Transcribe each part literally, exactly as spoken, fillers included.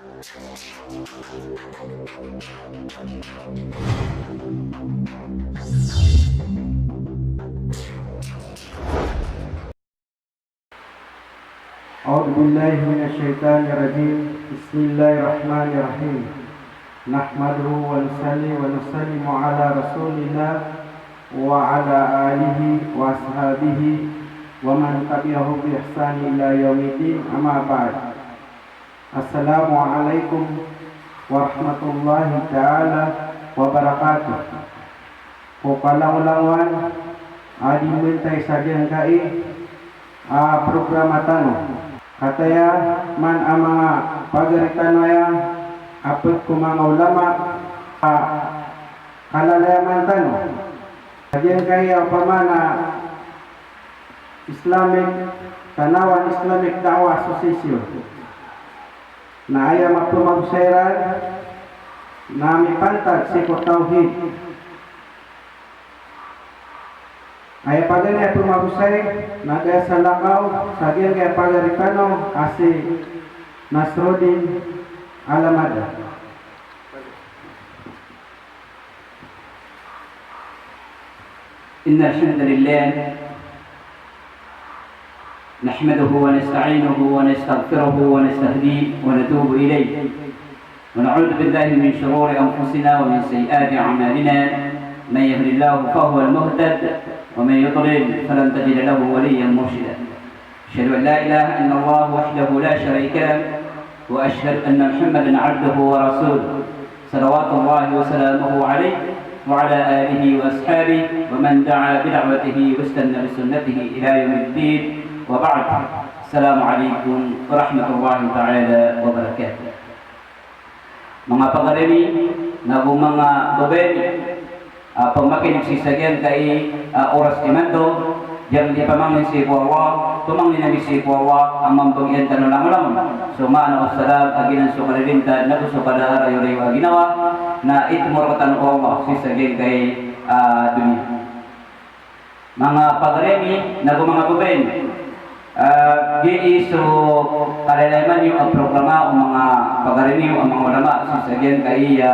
أعوذ بالله من الشيطان الرجيم. بسم الله الرحمن الرحيم. نحمده ونصلي ونسلم على رسول الله وعلى آله وأصحابه ومن تبعه بإحسان إلى يوم الدين. أما بعد. Assalamu alaikum warahmatullahi taala wabarakatuh. Ko kalangolangowan a di mentay sa giyangkai a programa tano. Kataya man a manga pagari tano aya a ped ko manga ulama a kalalayaman tano. Sa giyangkai a opama na Islamic, Tanawan Islamic Da'wah Association. Na aya mapemagosay iran na mipantag sii ko tawhid. Aya paganay a pemagosay na da salakaw sa giyangkai a pagari tano a si Nasruddin Alamada. إن الحمد لله نحمده ونستعينه ونستغفره ونستهديه ونتوب إليه، ونعوذ بالله من شرور أنفسنا ومن سيئات أعمالنا. من يهد الله فهو المهتد، ومن يضلل فلن تجد له وليا مرشدا. أشهد أن لا إله إلا الله وحده لا شريك له، وأشهد أن محمدا عبده ورسوله، صلوات الله وسلامه عليه وعلى آله وأصحابه ومن دعا بدعوته واستنى بسنته إلى يوم الدين، وبعد. السلام عليكم ورحمة الله تعالى وبركاته. Manga pagari mi, nago manga babay mi, a, pamakineg sii sa giyangkai a oras imanto, giyangkai a pamangnin sii ko Allah, pamangnin ami sii ko Allah a mambagian tano langolangon so maana o salam a giyanan so kalilintad nago so kadarayorayo a ginawa, na itomo rktano o Allah sii sa giyangkai a doniya. Manga pagari mi, nago manga babay mi. A, giyai so kalalayaman iyo a programa o manga pagari mi, o manga ulama, sii sa giyangkai a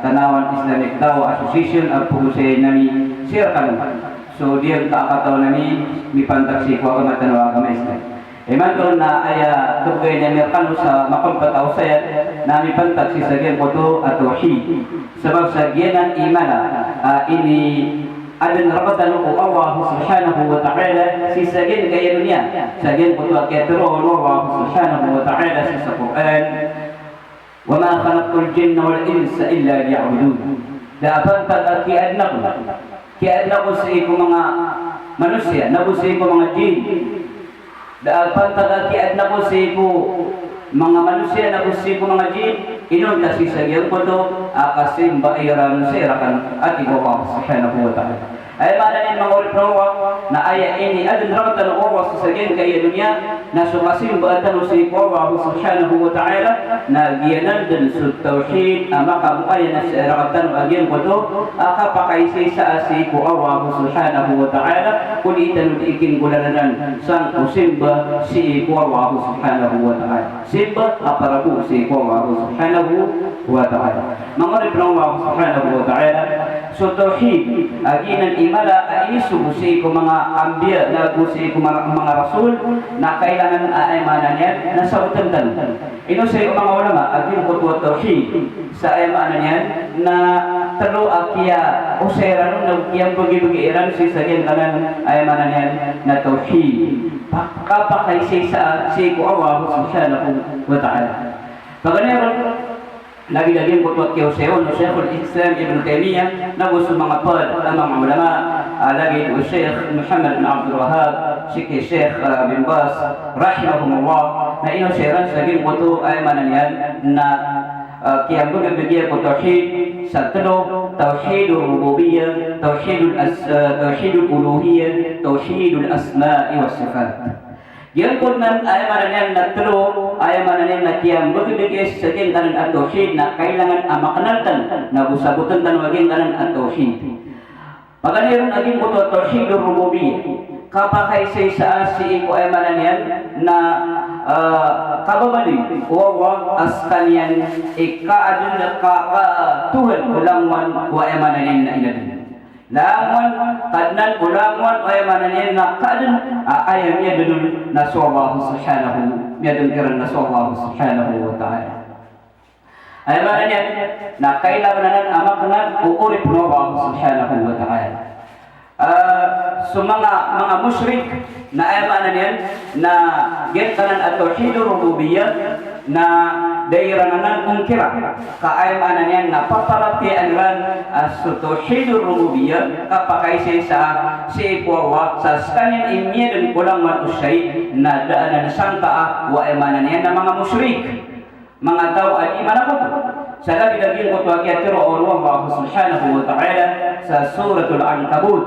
Tanawan Islamic Da'wah Association a pagosayin ami sii rkano. So giyangkai a katawan ami mipantag sii ko agama tano a agama Islam. Imanto na aya khabgay ami rkano sa makampat a osayan na mipantag sii sa giyangkoto a tawhid. Sabap sa giyanan i mala a ini adn rktano o Allah subhanahu wa ta'ala sii sa giyangkai a doniya, sa giyangkoto a kiyatharoa on o Allah subhanahu wa ta'ala sii sa Qur'an: "Wa ma khalaqtul jinna wal insa illa liya'budun." Da a pantag a kiyaadn ako, kiyaadn ako sii ko manga manosiya nago sii ko manga jinn. Da a pantag a kiyaadn ako sii ko manga manosiya nago sii ko manga jinn, inonta sii sa giyangkoto a kasimba iran sii rkano a tig o Allah subhanahu wa ta'ala. Aya maana niyan manga oripn o Allah, na aya iniadn rktano o Allah sii sa giyangkai a doniya, na so kasimba tano sii ko Allah subhanahu wa ta'ala, na giyanan dn so tawhid a makamoayan sii rktano a giyangkoto a kapakaisaisa sii ko Allah subhanahu wa ta'ala, ko di tano di ikinggolalan sangko simba sii ko Allah subhanahu wa ta'ala. Simba a para bo sii ko Allah subhanahu wa ta'ala. Manga oripn o Allah subhanahu wa ta'ala, so tawhid a giyanan i mala a inisogo sii ko manga anbiya nago sii ko manga, manga rasul, na kailangan a, aya maana niyan na sabotn tano. Inosay o manga ulama a giyangkoto a tawhid sa aya maana niyan na tlo a kiyaosay iran on nago kiyambgibgi iran sii sa giyangkanan a aya maana niyan na tawhid. Pa-, kapakaisaisa sii ko Allah subhanahu wa ta'ala. Paganay ron, lagid a giyangkoto a kiyaosay on o Shaykhul Islam Ibn Taymiyyah, nago so manga pd a manga ulama, a lagid o Shaykh Muhammad bin Abdul Wahhab, sii ki Shaykh, a, bin Baz, rahimahumullah, na inosay iran sa giyangkoto a aya maana niyan na, a, kiyambgibgi ko tawhid sa tlo, tawhidul rububiyyah, tawhidul as-, a, tawhidul uluhiyyah, tawhidul asma'i was sifat. Giyangkoto nan, aya maana niyan na tlo, aya maana niyan na kiyambgibgi sii sa giyangkanan a tawhid na kailangan a maknal tano, nago sabotn tano a giyangkanan a tawhid. Paganay ron a giyangkoto a tawhidur rububiyyah. Kapakaisaisa sii ko aya maana niyan na Ah, kababaloy o Allah a skaniyan i kaadn ka, ka Tuhan o langowan o aya maana niyan na inadn. Langowan, Kadnan o langowan o aya maana niyan na kaadn, a, aya miyadn on na so Allah subhanahu, miyadn kiran na so Allah subhanahu wa ta'ala. Aya maana niyan na kailangan anan a makna o oripn o Allah subhanahu wa ta'ala. Ah, so manga, manga mushrik na aya maana niyan na giyangkanan a tawhidur rububiyyah na da iran anan ongkira. Ka aya maana niyan na paparatiyayaan iran a so tawhidur rububiyyah, kapakaisa-isa sii ko Allah, sa skaniyan i miyadn ko langowan o shay, na da anan sangkaa o aya maana niyan na manga mushrik. Manga taw a di manakoto. Sa lagid a giyangkoto a kiyatharo o Allah subhanahu wa ta'ala sa Suratul Ankabut.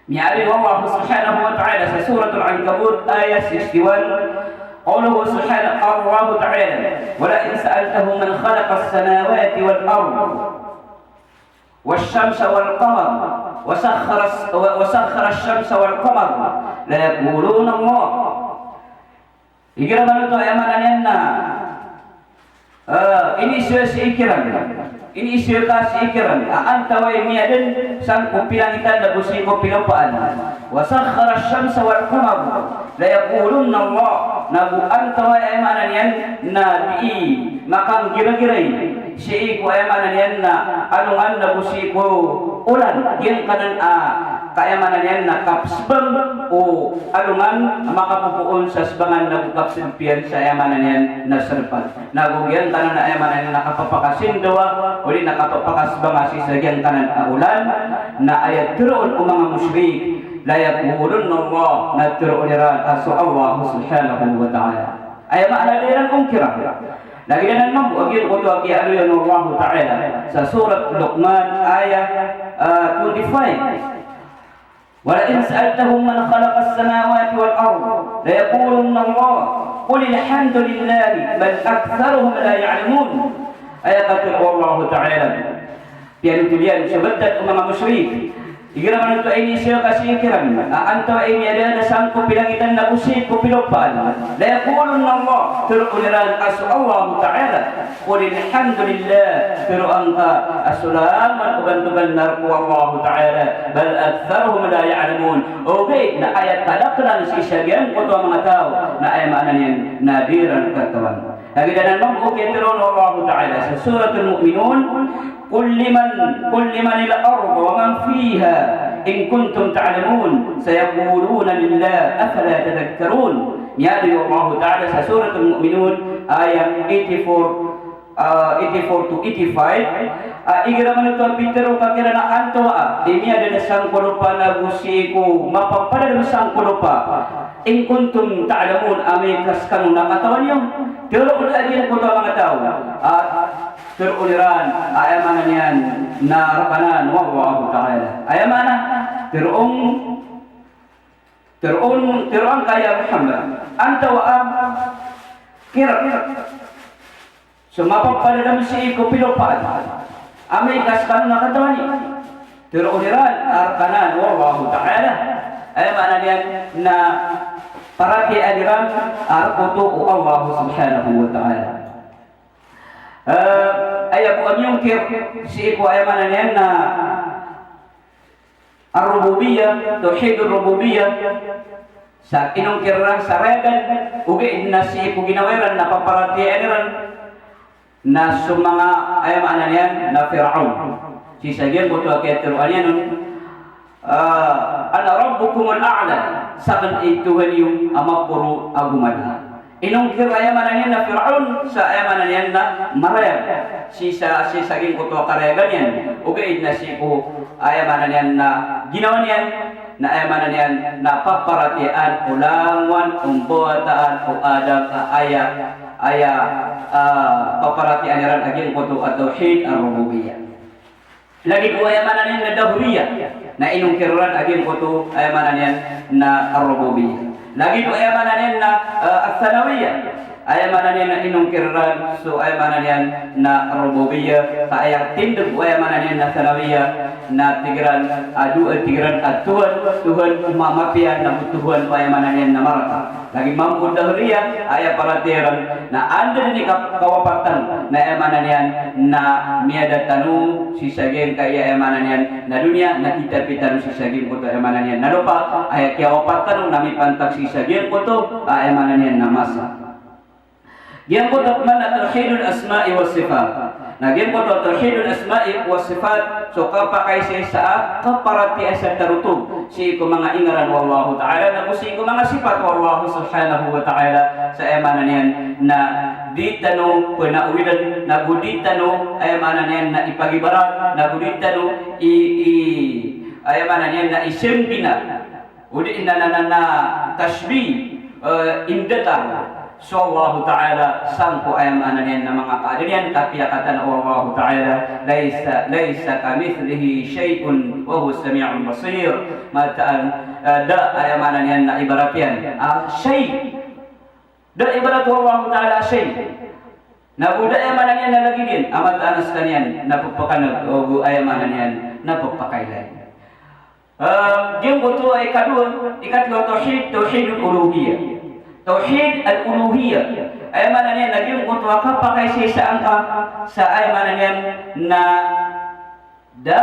Miyaaloy o Allah subhanahu wa ta'ala sa Suratul Ankabut, ayah sixty-one. Qawluhu subhanahu wa ta'ala, "Wa la in sa'altahum man khalaqas samawati wal ard wash shamsa wal qamar wa sakhkhara, wa, wa sakhkhara ash-shamsa wal qamar la yaqulunna Allah." Igira man oto aya maana niyan na, eh, iniiza sii kiran, iniiza ka sii kiran a antawaa i miyadn sangko pila langitan ago sii ko pila lopaan. Wa sakhkhara ash-shamsa wal qamar, la yaqulunna Allah. Na go antawaa aya maana niyan na dii makanggiragiray sii ko aya maana niyan na alongan ago sii ko olan, giyangkanan a, ka aya maana niyan na kapsbang o alongan a makapopoon sa sbangan ago kapsdp iyan sa aya maana niyan na sdpan. Na go giyangkanan a aya maana niyan na kapapakasindawa, odi na kapapakasbanga sii sa giyangkanan a olan, na aya tharoon o manga mushrik, la yaqulunna Allah, na tharoon iran a so Allah subhanahu wa ta'ala. Aya maana da iran ongkira. Lagid anan mambo a giyangkoto a kiyaaloy o Allah ta'ala sa Surat Luqman, ayah, ah, twenty-five. "Wa la in sa'altahum man khalaqas samawati wal ard la yaqulunna Allah, qulil hamdu lillah, bal aktharuhum la ya'lamun." Aya katharo o Allah ta'ala. Piyanothol iyan so btad o manga mushrik. Igira man oto a iniiza ka sii kiran a antawaa i miyadn sangko pila langitan ago sii ko pila lopaan. La yaqulunna Allah, tharoon iran a so Allah ta'ala. Qulil hamdulillah, tharoon ka a so langowan o bantogan na rk o Allah ta'ala. Bal aktharuhum la ya'lamun. Ogaid na aya kadaklan sii sa giyangkoto a manga taw na aya maana niyan na di iran katawan. Lagid anan mambo a kiyatharo o Allah ta'ala sa Suratul Mu'minun, "Qul liman, qul limanil ardu wa man fiha in kuntum ta'lamun, sayaquluna lillah, afala tadhakkarun." Miyaaloy o Allah ta'ala sa Suratul Mu'minun, ayah eighty-four, ah, eighty-four to eighty-five. Ah, igira man oto a pitharo ka kiran a antawaa i miyadn sangko lopa ago sii ko mapapadalm sangko lopa. In kuntum ta'lamun, amay ka skano na katawan iyo. Tharoon a giyangkoto a manga taw. Ah, tharoon iran a aya maana niyan na rk anan o Allah ta'ala. Aya maana, tharoon, tharoon, tharoon ka ya Muhammad, antawaa i rk so mapapadalm sii ko pila lopaan, amay ka skano na katawan iyo. Tharoon iran a rk anan o Allah ta'ala. Aya maana niyan na paratiyayaan iran a rk oto o Allah subhanahu wa ta'ala. Eh, aya bo a miyongkir sii ko aya maana niyan na ar-rububiyyah, tawhidur rububiyyah. Sa inongkir iran sa rayagan, ogaid na sii ko ginawa iran na paparatiyayaan iran na so manga, aya maana niyan na Fir'aun. Sii sa giyangkoto a kiyatharo iyan on, ah, "Ana rabbukumul a'la." Sakn i Tuhan iyo a maporo ago mala. Inongkir, aya maana niyan na Fir'aun, sa aya maana niyan na marayag sii sa, sii sa giyangkoto a karayagan iyan. Ogaid na sii ko, aya maana niyan na ginawa niyan, na aya maana niyan na paparatiyayaan o langowan, o mbawataan, o Adam, a aya, aya, ah, paparatiyayaan iran a giyangkoto a tawhid ar-rububiyyah. Lagid o aya maana niyan na Dahriyyah, na inongkir iran a giyangkoto aya maana niyan na ar-rububiyyah. Lagid o aya maana niyan na, eh, ath-Thanawiyyah, Aya maana niyan na inongkir iran so aya maana niyan na rububiyyah, ka aya tindg o aya maana niyan na thanawiyyah, na tig iran a do-, tig iran a Tuhan, Tuhan o mamapiya, na go Tuhan o aya maana niyan na marata. Lagid mambo o dahriyyah, aya paratiyaya iran na anda dn i ka-, kawapat tano, na aya maana niyan na miyada tano sii sa giyangkaya aya maana niyan na doniya, na kitapi tano sii sa giyangkoto aya maana niyan na lopa, aya kiyawapat tano na mipantag sii sa giyangkoto aya maana niyan na masa. Giyangkoto pman na tawhidul asma'i was sifat. Na giyangkoto tawhidul asma'i was sifat, so kapakaisaisa a kaparatiyaya sa tarotop sii ko manga ingaran o Allahu Ta'ala, na go sii ko manga sipat o Allahu Subhanahu wa Ta'ala, sa aya maana niyan na di tano pnawiln, na go di tano aya maana niyan na ipagibarat, na go di tano i, i, aya maana niyan na isanggina. O di na, na, na, na tashbih, eh, indatar so Allahu Ta'ala sangko aya maana niyan na manga kaadn iyan, ka piyakatan o Allahu Ta'ala, "Laysa, laysa kamithlihi shay'un wa huwa sami'un basir." Mataan, eh, da aya maana niyan na ibarat iyan a shay'. Da ibarat o Allahu Ta'ala a shay'. Na go da aya maana niyan na lagid iyan a mataan a skaniyan na pphakana, o go aya maana niyan na pphakailay. Ah, giyangkoto a ikadowa, ikatlo a tawhid, tawhidul uluhiyyah. Tawhid al-uluhiyyah. Aya maana niyan na giyangkoto a kapakaisaisa angka sa aya maana niyan na da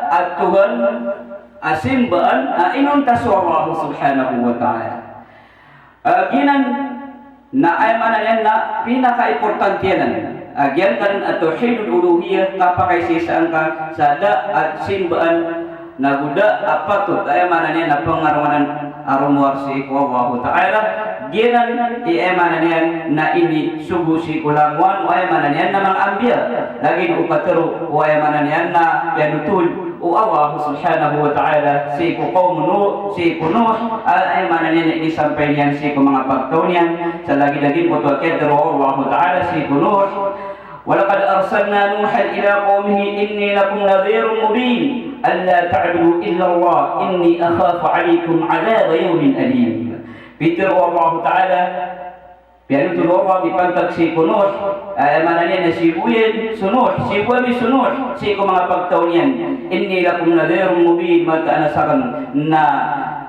a Tuhan a simbaan a inonta so Allah Subhanahu wa Ta'ala. Ah, giyanan na aya maana niyan na pinakaimportante anan. Ah, giyangkanan a tawhidul uluhiyyah, kapakaisaisa angka sa da a simbaan na go da a patot, aya maana niyan na pangaronganan a romowar sii ko Allahu Ta'ala. Giyanan i aya maana niyan na inisogo sii ko langowan o aya maana niyan na manga anbiya. Lagid o katharo o aya maana niyan na piyanothol o Allah Subhanahu wa Ta'ala sii ko kawm o Nuh, sii ko Nuh, a, aya maana niyan na inisampay niyan sii ko manga pagtaw niyan, sa lagid a giyangkoto a kiyatharo o Allah Ta'ala sii ko Nuh, "Wa laqad arsalna Nuhan ila qawmihi inni lakum nadhirun mubin, alla ta'budu illallah, inni akhafu alaykum adhaba yawmin alim." Pitharo o Allah Ta'ala, piyanothol o Allah mipantag sii ko Nuh, aya maana niyan na siyogo iyan so Nuh, siyogo ami so Nuh sii ko manga pagtaw niyan. "Inni lakum nadhirun mubin," mataan a sakn na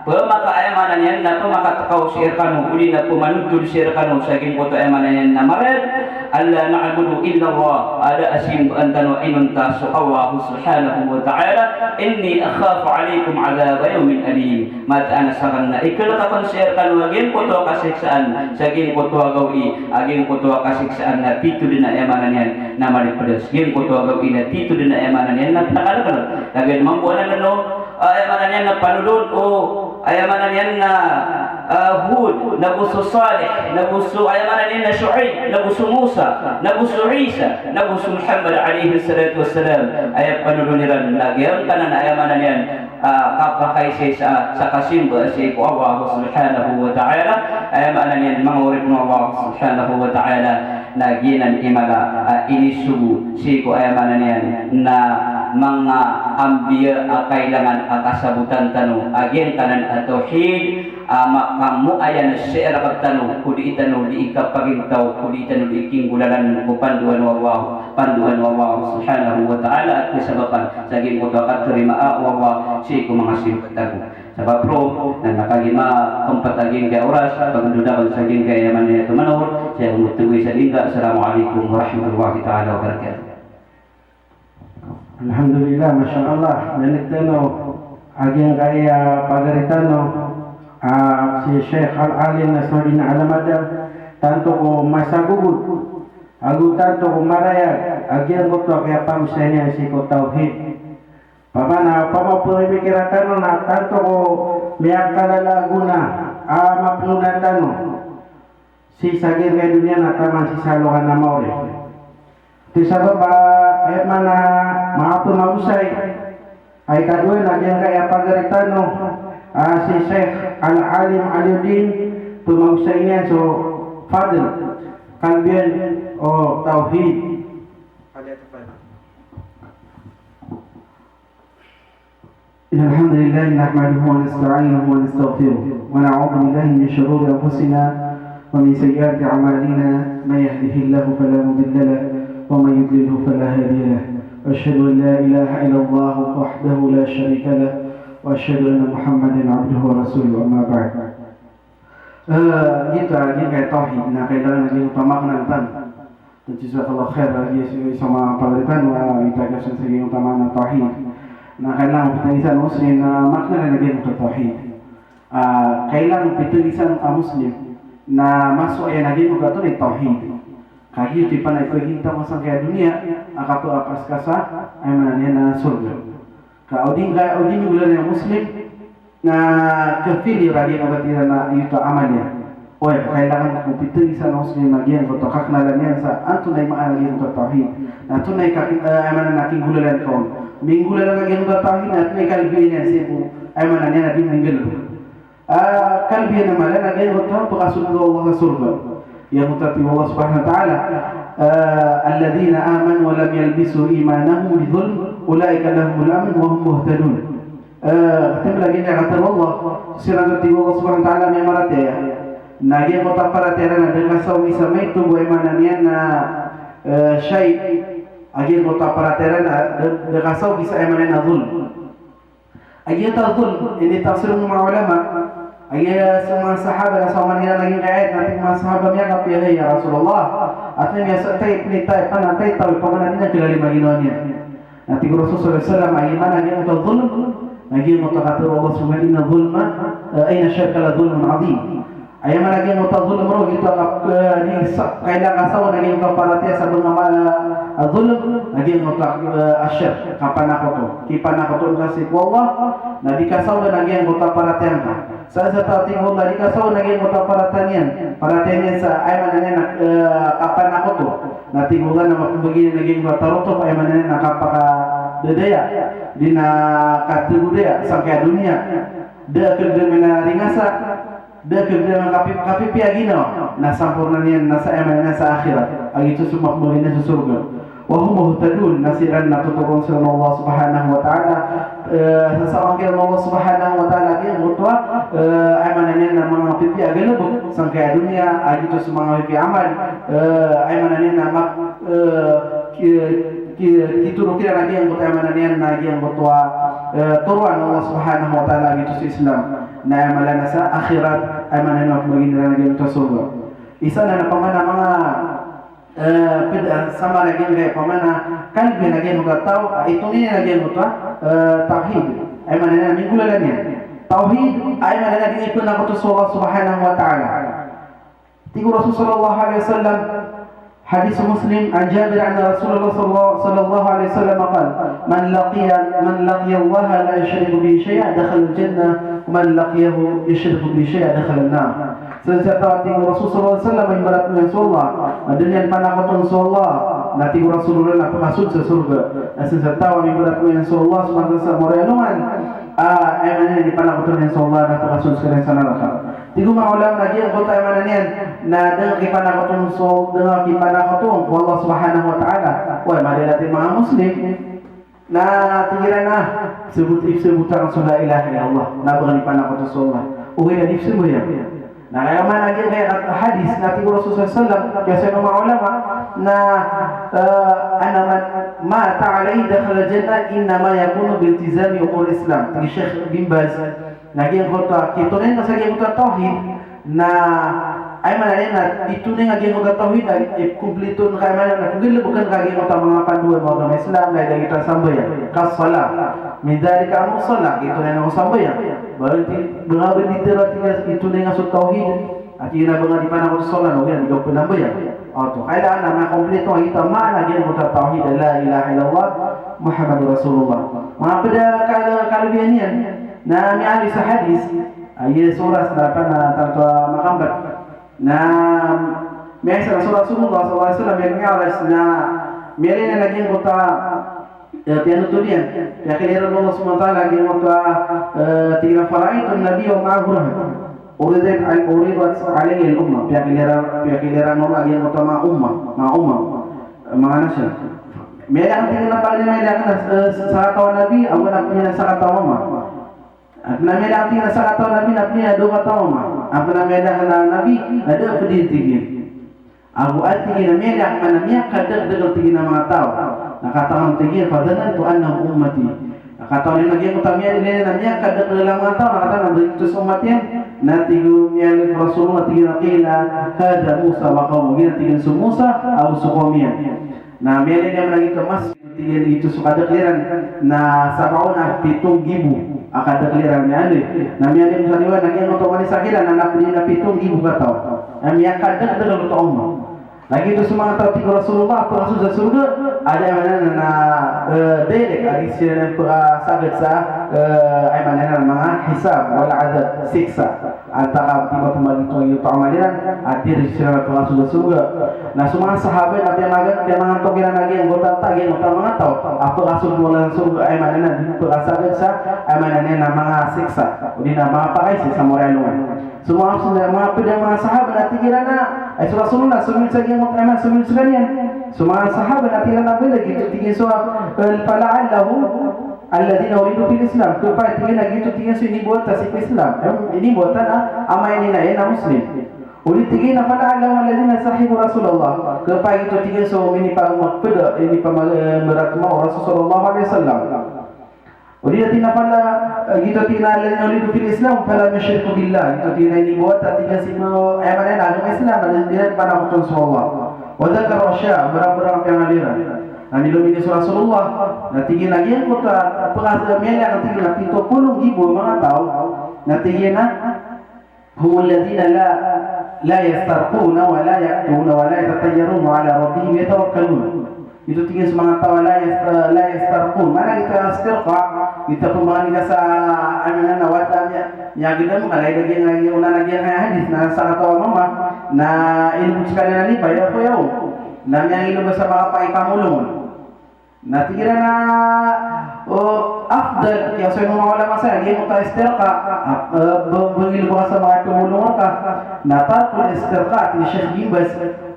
pmaka, aya maana niyan na pmakatkaw sii rkano, odi na pmanothol sii rkano sa giyangkoto aya maana niyan na marad, "Alla na'budu illallah," a da a simbaan tano a inonta so Allah Subhanahu wa Ta'ala. "Inni akhafu alaykum adhaba yawmin alim." Mataan a sakn na ikalk akn sii rkano a giyangkoto a kasiksaan, sa giyangkoto a gawii, a giyangkoto a kasiksaan na tito dn a aya maana niyan na malipds. Giyangkoto a gawii na tito dn a aya maana niyan na pnakalkn. Lagid mambo anan o, aya maana niyan na panolon o, aya maana niyan na, ah, Hud, na go so Salih, na go so, aya maana niyan na Shu'aib, na go so Musa, na go so Isa, na go so Muhammad alayhis salatu wassalam. Aya panolon iran na giyangkanan a aya maana niyan ah, kapakaisaisa sa kasimba sii ko Allah Subhanahu wa Ta'ala. Aya maana niyan, manga oripn o Allah Subhanahu wa Ta'ala, na giyanan i mala a inisogo sii ko, aya maana niyan, na manga anbiya a kailangan a kasabotan tano a giyangkanan a tawhid, a makamoayan sii rktano ko dii tano dii kapagintaw, ko dii tano dii kinggolalan ko pandoan o Allah, pandoan o Allah Subhanahu wa Ta'ala, a kasabapan sa giyangkoto a katharimaa o Allah sii ko manga simba tano. Sabap roo na kagiya mapmpat a giyangkaya oras, pagndod akn sa giyangkaya, aya maana niyan, a tomanor, saya gomothowi sa giyangkaya. Assalamu alaikum warahmatullahi ta'ala wabarakatuh. Alhamdulillah, masha Allah. Miyanik tano a giyangkaya pagari tano, ah, si Sheikh Al-Alim Nasruddin Alamada, tanto ko masagogod ago tanto ko marayag a giyangkoto a kiyapagosay niyan sii ko tawhid. Pamana, pamaporipikiran tano na tanto ko miyakalala a gona a mapnona tano sii sa giyangkaya doniya na taman sii sa lokan a maori. Ati sabap a, aya maana, mapmagosay. Aya ikadowa na giyangkaya pagari tano, ah, si Sheikh Al-Alim Aliuddin, pmagosay niyan so fadl, kalbiyan o tawhid. إن الحمد لله نحمده ونستعينه ونستغفره، ونعوذ بالله من شرور أنفسنا ومن سيئات أعمالنا، من يهده الله فلا مضل له، ومن يضلله فلا هادي له. وأشهد أن لا إله إلا الله وحده لا شريك له، وأشهد أن محمدا عبده ورسوله. أما بعد. Eh, giyoto a giyangkai a tawhid na kailangan a giyangkoto a makna tano. Jazakallahu khair, a giya so, so manga pagari tano a itagas sa giyangkoto a makna a tawhid. Na kailangan o pitarisan o Muslim na makna iran a giyangkoto a tawhid. Ah, kailangan o pitarisan a Muslim na masowa iyan a giyangkoto a tonay a tawhid. Ka giyoto i panaipagin tano sangkaya doniya a kapapaskasa, aya maana niyan na sorga. Ka o di ngka, o di ngka Muslim, na kafili ra giyangkoto a tig iran a giyoto a amal iyan. Oy, kailangan ko pitarisan o Muslim a giyangkoto a kaknalan iyan sa antonaa i maana a giyangkoto a tawhid. Na antonaa i kak-, eh, aya maana na kinggolalan ka on. Minggolalan a giyangkoto a tawhid, na antonaa i kalbiyan iyan sii ko, aya maana niyan na di minggalebek. Ah, kalbiyan a mala na giyangkoto a pakasold o Allah sa sorga. Giyangkoto a tig o Allah subhanahu wa ta'ala, eh, "Alladhina amanu wa lam yalbisu imanahum bidhulm, ulaika lahumul amn wa hum muhtadun." Eh, katii lagid a katharo o Allah, siran a tig o Allah subhanahu wa ta'ala a miyamaratiyaya. Na giyangkoto a paratiyaya iran na da kasawi sa maito bo, aya maana niyan na, eh, shay'in, a giyangkoto a paratiyaya iran na da, da kasawi sa, aya maana niyan na dhulm. A giyangkoto a dhulm, initafsir o manga ulama, a giya so manga sahaba na so manga iran a giyangkai a ayat na tig o manga sahaba, miyakapiya, hay ya Rasulullah, antonaa i miyasatay, antonaa i taw, antonaa i taw i pamana di niyan kilalima ginawa niyan. Na tig o Rasul sallallahu alaihi wasallam, aya maana a giyangkoto a dhulm, na giyangkoto a katharo o Allah subhanahu wa ta'ala, inna dhulma, eh, inna shirka la dhulmun adhim. Aya maana a giyangkoto a dhulm roo, giyoto a kap-, eh, di sa-, kailangan kasawa na giyangkoto a paratiyaya sa banga ma-, eh, dhulm, na giyangkoto a, eh, a shirk, kapanakoto. Kipanakoto ngka sii ko Allah, na di kasawa na giyangkoto a paratiyaya ngka. Sa, sa tig o Allah, di kasawa na giyangkoto a paratiyaya niyan, paratiyaya niyan sa, aya maana niyan na, eh, kapanakoto. Na tig o Allah na mapembagi na giyangkoto a tarotop, aya maana niyan na kapakadadaya, di na kategodaya sangkaya doniya. Da a kagdam a ringasa, da a kagdam a kapi-, kapipiya a ginawa, na samporna niyan na sa, aya maana niyan sa akhirat. A giyoto so mapembagi niyan sa sorga. Wa hum muhtadun, na siran na totoron siran o Allah subhanahu wa ta'ala, eh, sasamaan kiran o Allah subhanahu wa ta'ala a giyangkoto a, eh, aya maana niyan na manga pipiya a galebek sangkaya doniya, a giyoto so manga pipiya a amal, eh, aya maana niyan na ma-, eh, ki-, ki-, kitoro kiran a giyangkoto, aya maana niyan na giyangkoto a, eh, toroan o Allah subhanahu wa ta'ala a giyoto so Islam. Na aya maana niyan sa akhirat, aya maana niyan na pembagi niran a giyangkoto a sorga. Isa na na pamana manga Eh, pd, eh, samar a giyangkai a pamana, kalbiyan a giyangkoto a taw, a itonay a giyangkoto a, eh, tawhid. Aya maana niyan na minggolalan iyan. Tawhid, aya maana niyan na di niyan ipanakoto so Allah subhanahu wa ta'ala. Tig o Rasul sallallahu alaihi wasallam, hadith Muslim, an Jabir anna Rasulullah sallallahu, sallallahu alaihi wasallam qal, "Man laqiya, man laqiya Allah la yushriku bihi shay'an dakhala al-jannah, wa man laqiyahu yushriku bihi shay'an dakhala an-nar." Sa, sa taw a tig o Rasul sallallahu alaihi wasallam a ibarat niyan so Allah, na da niyan panakoton so Allah, na tig o Rasulullah na pakasold sa sorga. Na sa, sa taw a ibarat niyan so Allah, subhanahu wa ta'ala, sa mori a alongan, ah, aya maana niyan di panakoton iyan so Allah, na pakasold sa kaniyan sa naraka. Tig o manga ulama na giyangkoto aya maana niyan, na da nga kipanakoton so, da nga kipanakoton ko Allah subhanahu wa ta'ala. Oway, madalati manga Muslim. Na tig iran a, sebut, ipsebut akn so la ilaha illallah. Na ba akn ipanakoto so Allah. Ogaid na di psambayang. Na kaya man a giyangkaya hadis, na tig o Rasul sallallahu alaihi wasallam, kiyasoy o manga ulama, na, eh, anna man mata alaihi dakhala al-jannah, innama yakunu bi iltizami umur Islam. Tig i Sheikh bin Baz, na giyangkoto a, kitonay na sa giyangkoto a tawhid, na, aya maana niyan na itonay nga giyangkoto a tawhid, na ikomplito ngka, aya maana niyan na pnggalbkn ka giyangkoto a manga pandoan o agama Islam, na lagid o sambayang, kas-salah, min dhalika amru salah, itonay nga so sambayang. Ba di, ba nga ba di tero a tig a itonay nga so tawhid, a tig iyan a ba nga di panakoto so Allah, na ogaid na di ka pnambayang. Oto, kailangan na makomplito nga giyangkoto a maana giyangkoto a tawhid, la ilaha illallah Muhammadur Rasulullah. Manga pd a kal-, kalbiyan iyan, na miyaaloy sa hadis, a, iya so oras na pn a tanto a makambat. Na miyaisa na so Rasulullah sallallahu alaihi wasallam, miyamiraj na miyalin iyan a giyangkoto a, eh, piyanotol iyan, piyakilay iran o Allah subhanahu wa ta'ala a giyangkoto a, eh, tig iyan a, "Fara'aytu an-nabiyya wa ma'ahu rahtin. Uridat al-, uridat alayya al-umam." Piyakilay iran, piyakilay iran o Allah a giyangkoto a manga umma, manga umma, manga nasyon. Miyalin akn, tig iyan a, pagari, miyalin akn a, eh, sakataw a nabi, ago na pn iyan a sakataw a umma. Adn a miyalin akn, tig iyan a, sakataw a nabi, na pn iyan a dowa kataw a umma. Apiya na miyada a Nabi, na da a pd iyan, tig iyan. Ago a tig iyan a miyada a miyakadakdakl, tig iyan, a manga taw. Na katawan, tig iyan, fadhanantu annahum ummati. Na katawan iyan a giyangkoto a miyada a miyakadakdakl a manga taw, na katawan iyan a giyoto so ummat iyan. Na tig o, miyalid o Rasulullah, tig iyan a qila hadha Musa wa qawmuh. Giya, tig iyan, so Musa ago so kawm iyan. Na miyalid iyan a giyoto mas, tig iyan, giyoto so kadakl iran na sab'una, pito nggibo a kadakl iran, miyalid. Na miyalid sa riwayat a giyangkoto a manisa kiran na pd iyan a pito nggibo kataw. Na miyakadakdakl oto a ummat. Lagid oto so manga taw, tig o Rasulullah, a pakasold sa sorga, aya maana niyan na, eh, direct, a di siran pakasagad sa, eh, aya maana niyan na manga hisab, wala adhab, siksa. Antaa ka di ba pamagitong iyo pamagiran, a di siran pakasold sa sorga. Na so manga sahabat na piyamagad, piyamangantog iran a giyangkoto a, giyangkoto a manga taw a pakasold sa sorga, aya maana niyan na di pakasagad sa, aya maana niyan na manga siksa, odi na manga pakaisa sa mori a alongan. So manga, so manga pd a manga sahabat na tig iran a, ay, so Rasulullah, somiyold sa giyangkoto, ay, man, somiyold skaniyan. So manga sahabat na tig iran a, bala giyoto, tig iyan, so, eh, fala'allahum alladhina wulidu fil Islam. Khapakay, tig iyan, a giyoto, tig iyan, so inimbawata sii ko Islam. Em, inimbawata na amay niyan na Muslim. Odi, tig iyan, fala'allahum alladhina sahibu Rasulullah. Khapakay giyoto, tig iyan, so minipamagpd, minipamag-, eh, mbaratma o Rasul sallallahu alaihi wasallam. Odi na tig iyan a fala, eh, giyoto, tig iyan, a alladhina wulidu fil Islam falam yushriku billah. Giyoto, tig iyan, a inimbawata, tig iyan, sii ko, aya maana niyan na agama Islam, na di iran panakoton so Allah. Wa dhakaru ashya, mbarambarang a piyangaaloy iran. Na miyaaloy so Rasulullah, na tig iyan a giyangkoto a pakasold, miyalid, tig iyan, a pito polo nggibo a manga taw, na tig iyan a humul ladhina la, la yastarquna wa la yaqtawna wa la yatatayyaruna wa ala rabbihim yatawakkalun. Giyoto, tig iyan, so manga taw a la yas-, la yastarqun. Maana giyoto a istirqa, giyoto a pamangni ka sa, aya maana niyan na wata, miya-, miyagdam ka, na aya giyangkai a onanan a giyangkai a hadith, na sakataw a mama na inilbot skaniyan a lipay a koyaw. Na miyangilbot sa manga pakaipamolong. Na tig iran a, o, afdal, kiyasoy o manga ulama sa giyangkoto a istirqa, a, e, ba-, bangil ba ka sa manga pamolong ka. Na tarkul istirqa, tig i Sheikh bin Baz,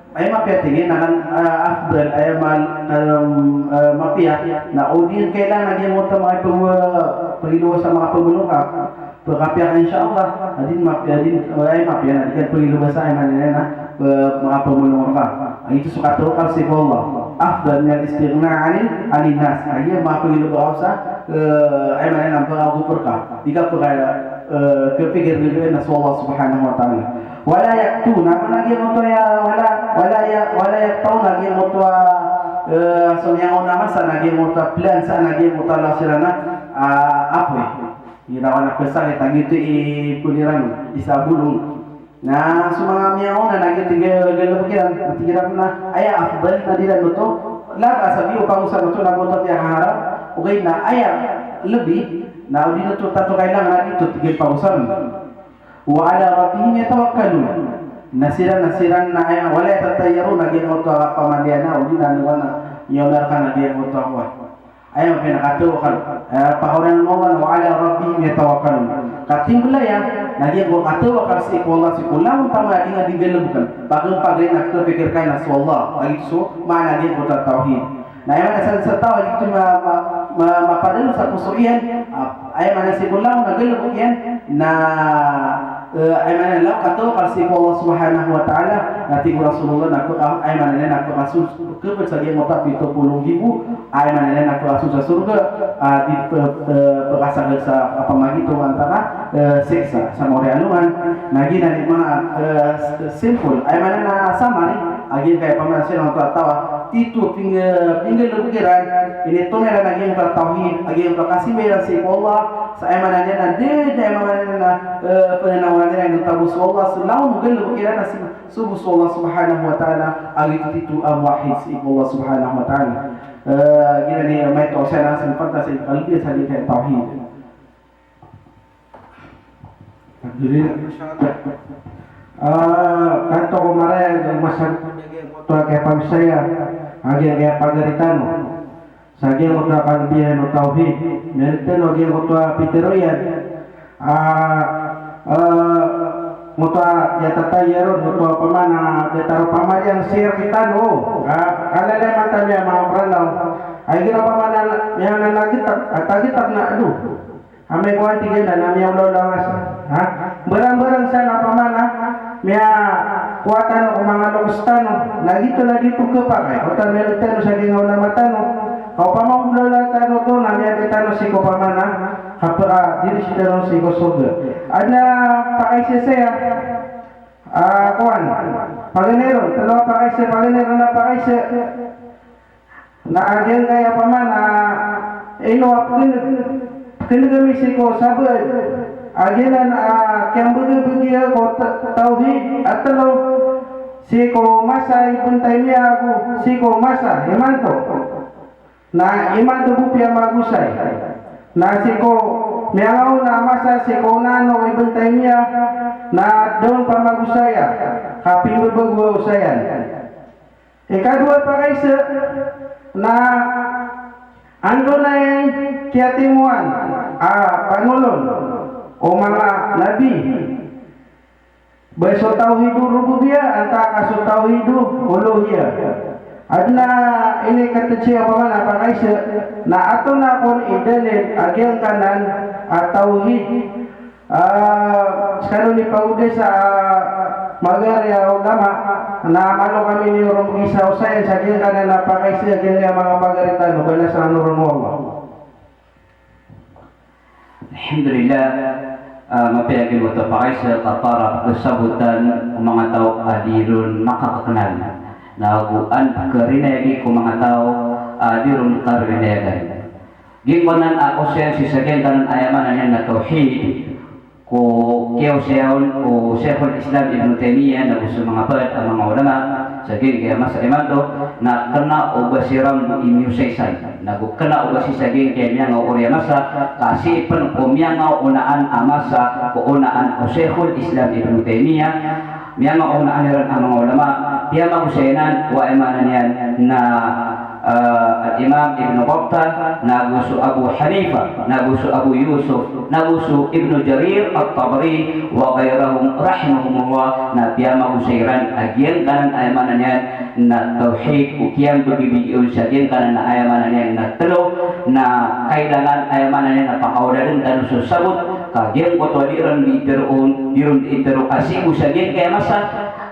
aya mapiya, tig iyan, na, a, afdal, aya mal-, em, e, mapiya, na o di kailangan a giyangkoto a manga pam-, e, pangilbot sa manga pamolong ka. Pkapiya ka, insha Allah, a di mapiya, a di, aya mapiya na di ka pangilbot sa, aya maana niyan na, e, manga pamolong ka. A, giyoto so katawakal sii ko Allah. Afdal minal istighna anil, anin nas. A, giya manga pangilbot sa, e, aya maana niyan na pagopor ka. Di ka pka-, e, kapikir-pikir na so Allah subhanahu wa ta'ala. Wala yaqtawna, maana giyangkoto a wala, wala ya-, wala yaqtawna giyangkoto a, e, so miyangaona a masa na giyangkoto a plan sa na giyangkoto a lasiran a, a, apoy. Ginawa na pesakit a giyoto i peliran, isa bolong. Na so manga miyangaona na giyoto i ga-, galebek iran, na tig iran na aya afdal na di iran oto, laba sa di o pagosar oto na goto a piyahaharam, ogaid na aya lebi, na o di oto tato kailangan a di oto tig iyan pagosaren. Wa ala rabbihim yatawakkalun. Na siran, na siran na aya, wala yatatayyarun, na giyangkoto a kapamandiya na, o di na, na, na, aya maana niyan na giyangkoto a kowan. Aya mapiya na katawakal, e, pakaoriyan o Allah na wa ala rabbihim yatawakkalun. Katimbl aya, na giyangkoto a katawakal sii ko Allah, sii ko langon taman a di nga di galebeken. Pagari, pagari na kapikir ka na so Allah. Lagid so maana giyangkoto a tawhid. Na aya maana sa, sa tawhid oto ma-, ma-, ma-, mapadalem sa poso iyan, a, aya maana sii ko langon a galebek iyan, na, e, aya maana niyan na katawakal sii ko Allah subhanahu wa ta'ala, na tig o Rasulullah na pka-, aya maana niyan na pkasold, kapd sa giyangkoto a pito polo nggibo, aya maana niyan na pkasold sa sorga, a, di p-, p-, pkasagad sa, a, pamagitong antaa ka, e, siksa, sa mori a alongan, na giyanan i manga, e, s-, simple, aya maana niyan na summary, a giyangkaya pamana siran oto a taw a tito ping-, pinggalebek iran, initoon iran a giyangkoto a tawhid, a giyangkoto a kasimba iran sii ko Allah, sa aya maana niyan na di, di aya maana niyan na, e, pnanawanan iran i tabo so Allah, sa langon o galebek iran na si-, sobo so Allah subhanahu wa ta'ala, a giyoto tito a muwahhid sii ko Allah subhanahu wa ta'ala. E, giyanan i maito siran a sii ko pantas i kalbiyan sa giyangkaya tawhid. Alhamdulillah. Ah, kanto ko maraya, masa, oto a kiyapagosaya, a giyangkaya pagari tano. Sa giyangkoto a kalbiyan o tawhid. Miyalid tano a giyangkoto a pitharo iyan. Ah, ah, oto a yatatayyarun, oto a pamana, datar o pamana iyan sir kitano. Ah, kalalaman tano iyan manga pranaw. Ay gina pamana, iyan na nagitak, at nagitak na, aduh. Amay ko antigen na miyaolaola nga sa, ha? Barang-barang san a opama na miyakowa tano ko manga loks tano, na giyoto na di pkapakay, o ta miyaaloy tano sa giyangkai a ulama tano, ka opama o golaola tano oto na miyadn tano sii ko opama na, kapa-, ah, dii sii tano sii ko sorga. Adn a pakaiza saya, ah, kowan, paganay ron, tlo a pakaiza, paganay ron a pakaiza. Na giyangkai a opama na ino a pkn-, pkndg ami sii ko sabaad a giyanan a kiyambagabagi ko ta-, tawhid a tlo sii ko masa i Ibn Taymiyyah ago sii ko masa imanto. Na imanto bo piyamagosay. Na sii ko miyangaoona a masa sii ko onaan o Ibn Taymiyyah na da on pamagosaya, ka pimbabago a osayan. Ikadowa a pakaiza na antonaa i kiyatimoan a panolon o manga nabi, ba so tawhidul rububiyyah antaa ka so tawhidul uluhiyyah. Adn a inikatd saya opama na pakaiza na antonaa kon i dalil a giyangkanan a tawhid. Ah, skano nipagoda sa, ah, magari a ulama, na malo kami niyo ron gisa osayan sa giyangkanan a pakaiza a giyangkai a manga pagari tano, ba na sa ano ron o Allah. Alhamdulillah, ah, mapiya giyangkoto a pakaiza ka para pkhasabotan o manga taw a di ron makakaknal. Na ago an pkharinayagi ko manga taw a di ron karinayagan. Giyangkanan a osayan sii sa giyangkanan a aya maana niyan na tawhid, ko kiyaosaya on o Shaykhul Islam Ibn Taymiyyah nago so manga pd a manga ulama sa giyangkai a masa imanto, na kna o ba siran bo iniosay san, nago kna o ba sii sa giyangkai a miyangaoori a masa, ka sii pn ko miyangaoonaan a masa ko onaan o Shaykhul Islam Ibn Taymiyyah, miyangaoonaan iran a manga ulama, piyamagosay anan o aya maana niyan na, ah, Al-Imam Ibn Battah, nago so Abu Hanifa, nago so Abu Yusuf, nago so Ibn Jarir At-Tabari, wa ghayrahum rahimahumullah, na piyamagosay iran a giyangkanan a aya maana niyan na tawhid, ko kiyambagabagi on sa giyangkanan a aya maana niyan na tlo, na kailangan a aya maana niyan na pakaoladn tano so sabot, ka giyangkoto a di ron di tharoon, di ron di tharoon a sii bo sa giyangkai a masa,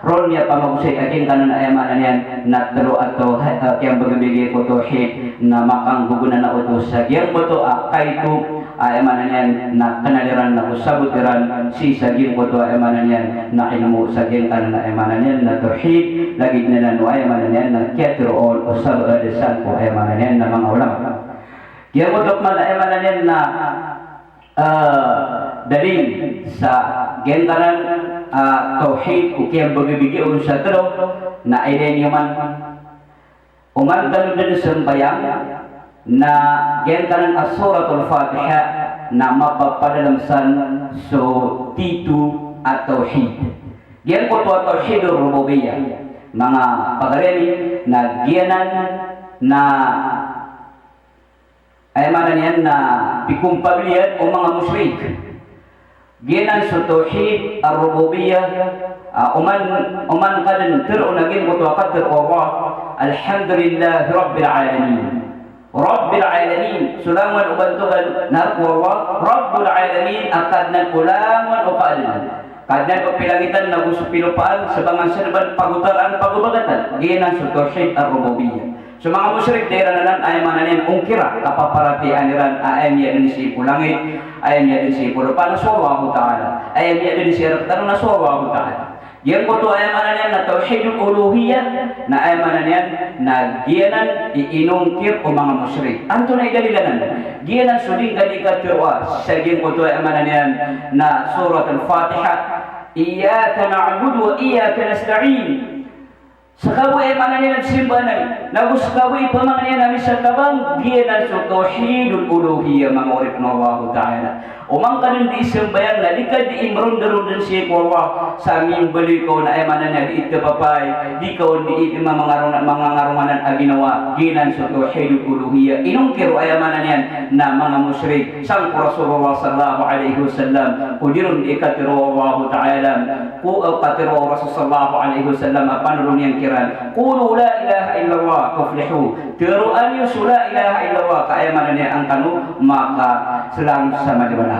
ron iya pamagosay a giyangkanan a aya maana niyan na tlo a taw-, a kiyambagabagi ko tawhid, na makanggogonanao oto sa giyangkoto a kaito a aya maana niyan na knal iran nago sabot iran sii sa giyangkoto a aya maana niyan na ilmo sa giyangkanan a aya maana niyan na tawhid, lagid anan o aya maana niyan na kiyatharoon o sabaad san ko aya maana niyan na manga ulama. Giyangkoto pman a aya maana niyan na, ah, dalil sa giyangkanan a tawhid ko kiyambagabagi on sa tlo, na aya niyo man, oman tano dn sambayang, na giyangkanan a Suratul Fatiha na mapapadalm san so tito a tawhid. Giyangkoto a tawhidur rububiyyah, manga pagari ami, na giyanan na aya maana niyan na pikompabliyan o manga mushrik. Giyanan so tawhid ar-rububiyyah, ah, oman, oman ka dn tharoon a giyangkoto a katharo o Allah, Alhamdulillahi Rabbil Alamin. Rabbil Alamin, so langowan o bantogan na rk o Allah, Rabbul Alamin, a Kadnan o langowan o kaadnan. Kadnan o pilangitan nago so pilopaan, sabangan sa dn ba pagotaraan, pagobagatan. Giyanan so tawhid ar-rububiyyah. So manga mushrik, da iran anan, aya maana niyan, ongkira, kapaparatiyayaan iran a aya miyadn sii ko langit, aya miyadn sii ko lopa na so Allahu Ta'ala, aya miyadn sii rktano na so Allahu Ta'ala. Giyangkoto aya maana niyan na tawhidul uluhiyyah, na aya maana niyan na giyanan i inongkir o manga mushrik. Antonaa i dalil anan? Giyanan so di ngka di katharo a sa giyangkoto aya maana niyan na Suratul Fatiha, Iyyaka na'budu wa iyyaka nasta'in. Ska bo aya maana niyan a pzambayang ami, nago ska bo i pamangnin ami sa tabang, giyanan so tawhidul uluhiyyah, manga oripn o Allahu Ta'ala. Oman ka dn dii sambayang na di ka dii mrondrondn sii ko Allah, sa mimbaloy ka on a aya maana niyan dii tpapay, di ka on dii mamangarong-, mangangarong anan a ginawa, giyanan so tawhidul uluhiyyah. Inongkir o aya maana niyan na manga mushrik sangko Rasulullah sallallahu alaihi wasallam, ko di ron dii katharo o Allahu Ta'ala, ko, eh, katharo o Rasul sallallahu alaihi wasallam a panolon iyan kiran, "Qulu la ilaha illallah tuflihu." Tharoa niyo so la ilaha illallah, ka aya maana niyan angkano makaslang sa maliwanag.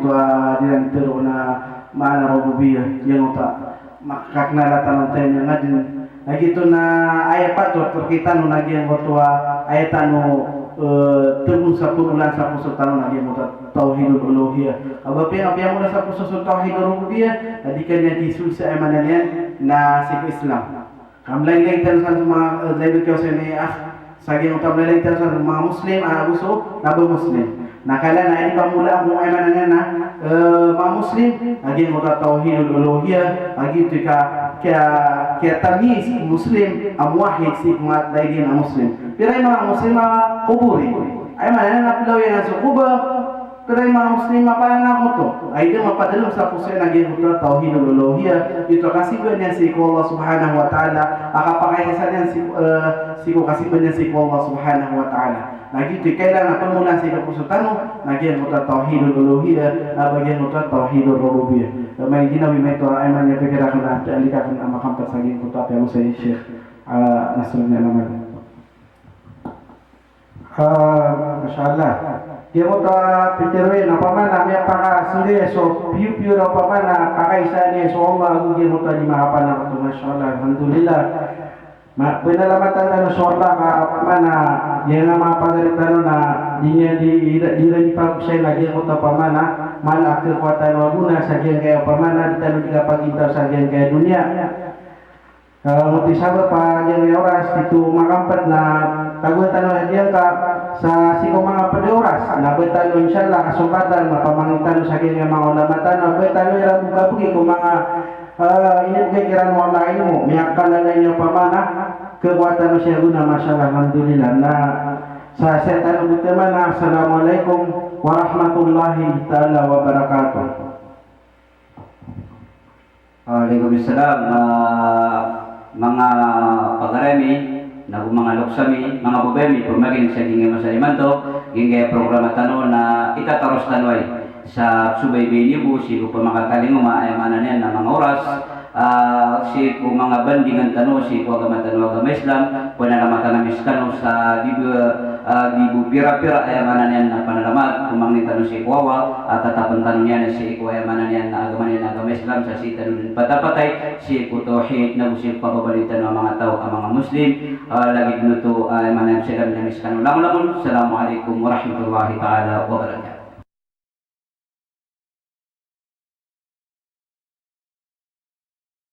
giyangkoto a di ran tero na maana rububiyyah, giyangkoto a makaknala tano tayo niyan adn. Na giyoto na aya patot rktano na giyangkoto a aya tano, eh, tebon sa pemolaan sa poso tano na giyangkoto a tawhidul uluhiyyah. Ka ba piya, piyamola sa poso so tawhidul rububiyyah, na di ka niyan kisold sa aya maana niyan na sii ko Islam. Ka mlaylay tano san so manga, eh, laylay tano san i, ah, sa giyangkoto a mlaylay tano san so manga Muslim, ah, ago so kna ba Muslim. Na kailangan a ipamola ko aya maana niyan na, eh, manga Muslim, a giyangkoto a tawhidul uluhiyyah, a giyoto i ka, kiya, kiyatamyiz Muslim a muwahhid sii ko manga da a di Muslim. Pira i manga Muslim a quburi. Aya maana niyan na pelaw iyan so qubur, pira i manga Muslim a paranakot oto. Ay di mapadalem sa poso iyan a giyangkoto a tawhidul uluhiyyah. Giyoto a kasimba niyan sii ko Allah Subhanahu wa Ta'ala, a kapakaisa niyan sii, eh, sii ko kasimba niyan sii ko Allah Subhanahu wa Ta'ala. Na giyoto i kailangan a pemolaan sii ko poso tano, na giyangkoto a tawhidul uluhiyyah, na ba giyangkoto a tawhidul rububiyyah. Amay ginawi maito a aya maana niyan pikir akn a, alika akn a makampat sa giyangkoto a piyagosay i Sheikh, ah, Nasruddin Alamal. Ah, masha Allah. Giyangkoto a pitharo iyan, opama na miyapakasenggaya so piyopiyo na opama na pakaisa niyan so Allah ago giyangkoto a di makapanakot oto, masha Allah, alhamdulillah. Ma, pinalamatan tano so Allah ka opama na giyangkai a manga pagari tano na di niyan di, di, di iran di pagosay na giyangkoto a opama na mala a khakowa tano a gona sa giyangkai a opama na di tano di kapagintaw sa giyangkai a doniya. Eh, moti sabap a giyangkaya oras, tito makampet na tagoan tano a giyangka sa sii ko manga ped a oras, na ba tano, insha Allah, kasompatan na pamangnin tano sa giyangkaya manga ulama tano, ba tano iran bo kabegi ko manga, eh, inibegay kiran o Allah a ilmo, miyakalala niyan opama na khakowa tano sii a gona, masha Allah, alhamdulillah. Na sa sii tano bo taman, assalamu alaikum warahmatullahi taala wabarakatuh. Waalaikumsalam, ah, manga pagari ami, nago manga loks ami, manga babay ami, pamakineg sa giyangkai a masa imanto, giyangkai a programa tano na itataros tano ai. Sa sobaybay niyo bo sii ko pamakatalingoma, aya maana niyan na manga oras, Ah, sii ko manga bandingan tano sii ko agama tano a agama Islam, panalamatan ami skano sa di bo, ah, di bo pira-pira, aya maana niyan na panalamat, komangni tano sii ko Allah, ah, tatapn tano niyan sii ko aya maana niyan na agama niyan a agama Islam, sa sii tano dn patapatay sii ko tawhid, nago sii ko kababaloy tano a manga taw a manga Muslim, ah, lagid oto, ah, aya maana niyan sa Islam ami skano langolangon. Assalamu alaikum warahmatullahi ta'ala wabarakatuh.